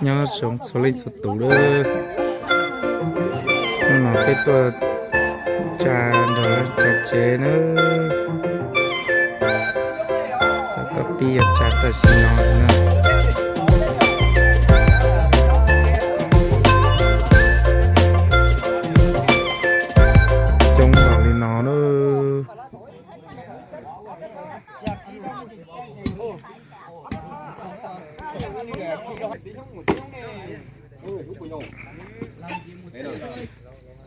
Nyob zoo txhua leej txhua tus lawm. Hnub no peb tuaj tsa nrog lawv tsa tsev na. Tau pib yuav tsa tam sim no na. Coob npaum li no na.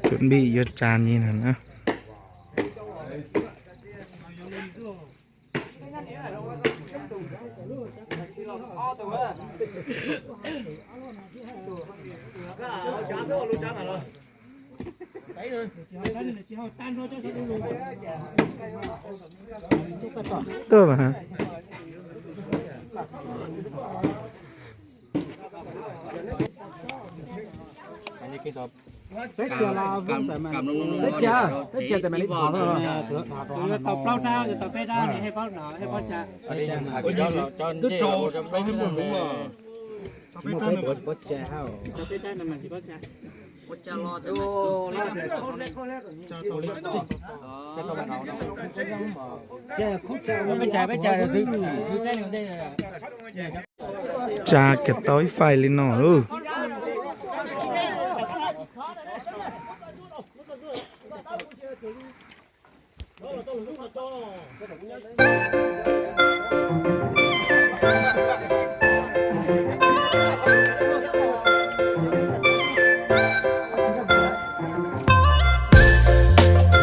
Chuẩn bị yuav tsa li no na. Tuaj mas. Peb tsa, peb tsa, peb tsa tau plaub rab, tau peb rab, tsis paub tsa. Twb rau, tsis paub tsa. Tsa kiag tau ib fais li no lauj.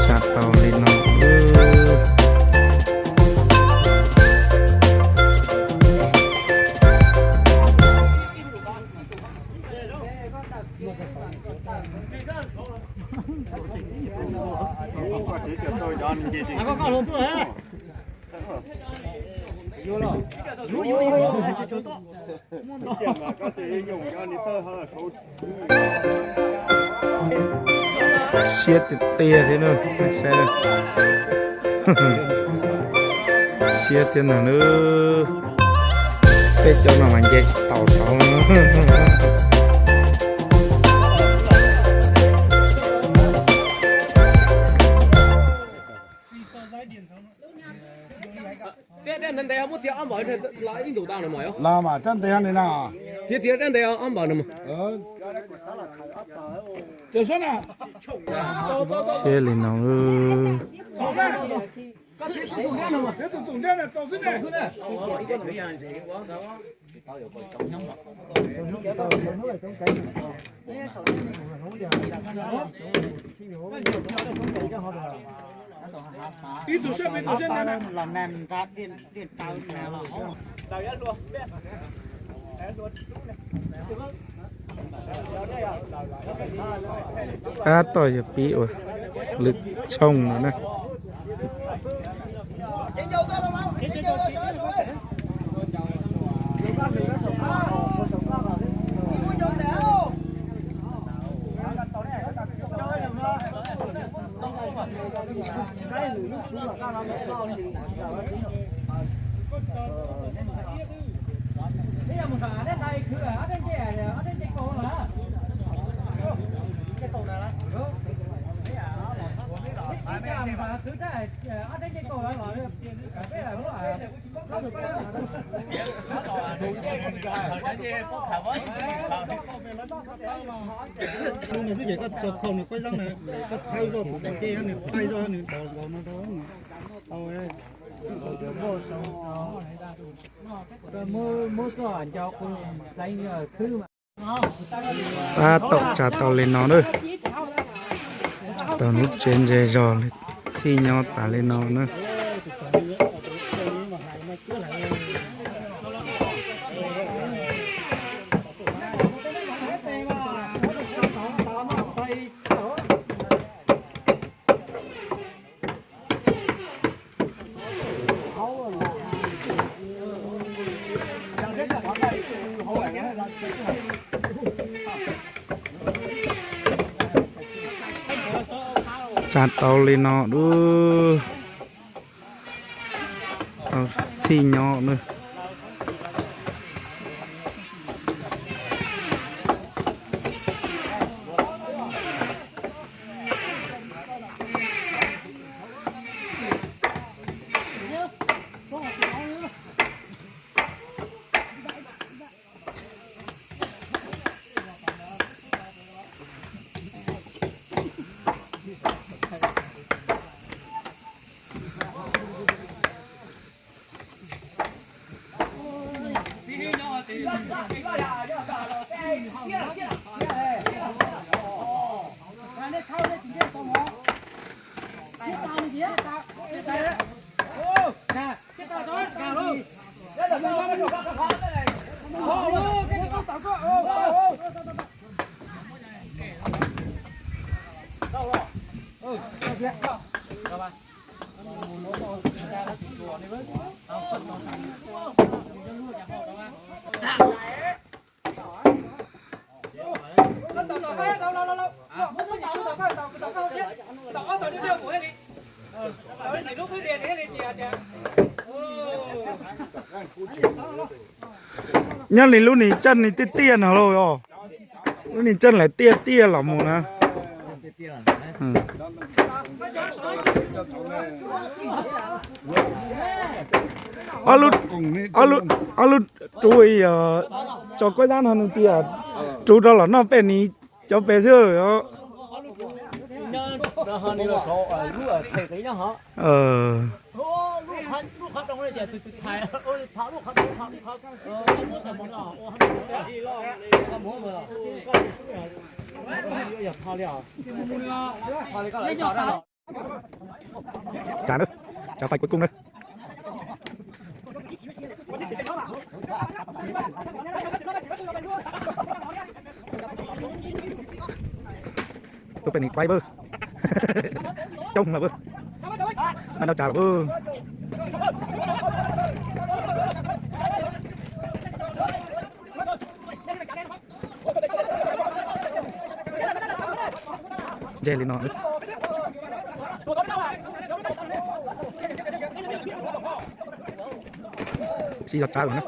Tsa tau li no. Siab tiag tiag thiab na. Siab thiab ntag na. Peb cov no mas nce tsis taus saud. Los mas rab ntev li no. Siab li no. Tab tom yog pib ua lwm tshooj no na. Nws twb ces koj tso khau nws quab zaub na, koj thawb zoj tus ua ke nws paib zoj nws ntaus nkaus no rau nws tau. Muab txoj nco qu txeev khwb mas. Tab tom tsa tau li no na. Tau lub tsev ntse zog li, txhij nyob tas li no na. Tsa tau li no dub, tau txhij nyob na. Nyob li lub nis tseej ni tiaj tiaj no lauj os. Lub nis tseej lawv tiaj tiaj los mus na. Ob lub, ob lub rub, tso kuab dab no nws tias rub rau los noj pem ni cov pem xwb. Tsav na, tsav fais kuv kuj na. Tuaj pem nis quaib pab. Coob lawm pab. Npaj nrau tsav lawm pab. Ntse li no. Sib zog tsav lawm na.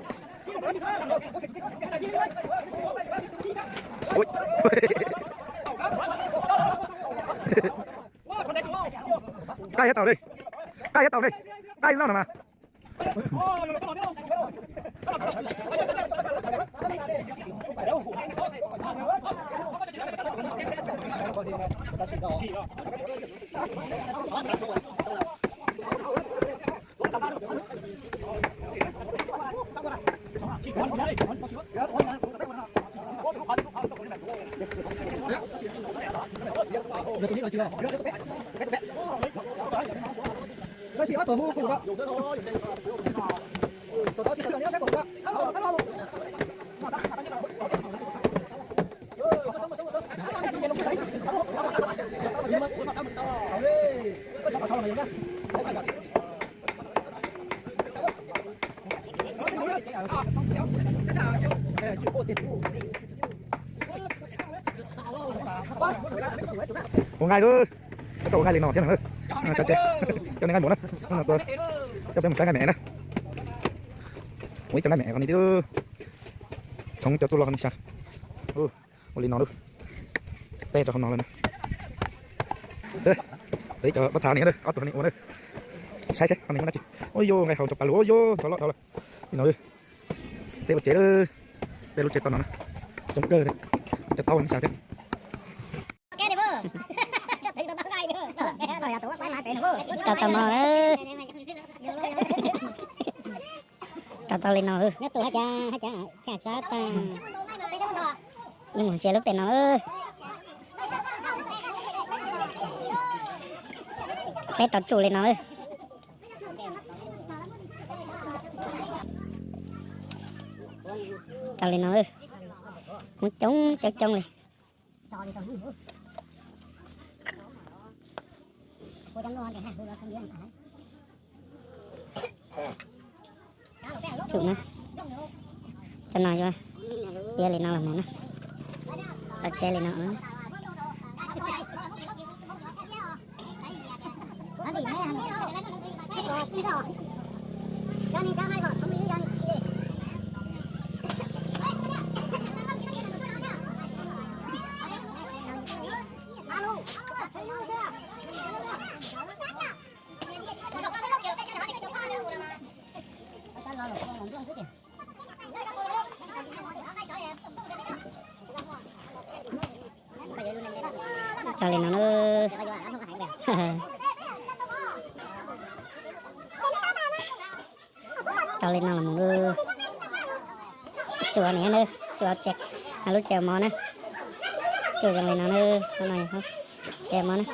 Nqaij thiab taus li. Nqaij thiab taus li. Nqaij no no mas. Ua nqaij lawm, tab tom ua nqaij li no thiab na. Cov tsev, cov nqaij npaum na, coj peb mus saib nqaij me na. Ua ib cov nqaij me qhov ni thiab. Txhoov cov tuaj los qhov ni sav. Ua li no lawm. Teb rau hauv no lawm na. Ib cov pob txha ni, ob tug ni ua na. Saib seb qhov ni muaj dab tsi. Ua yog nqaij haus ntxhov pas lug, ua yog ntxhov loj dhau lawm. Li no, peb ua tsev lawm. Peb lub tsev tau no na. Coob kawg, cov taub sav thiab. Rau tau mov, rau tau li no. Yeej mus ntsia lub pem no. Peb tau tsum li no. Tau li no, muab coob coob coob li. Tsum na. Cov no yuav piav li no los mus na. Tau tsev li no. Tso li no na. Tso li no los mus. Tsuas niam na, tsuas tsev, lub tsev mov na, tsuas zoo li no na, tsev mov na.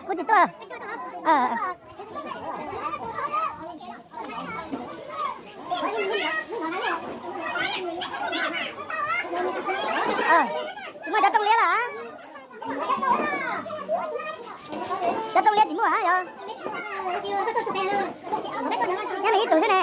Kuv tsis tuaj. Tsis muaj cov rooj liab lawm. Cov rooj liab tsis muaj yog. Nyob li ib tug xwb ne.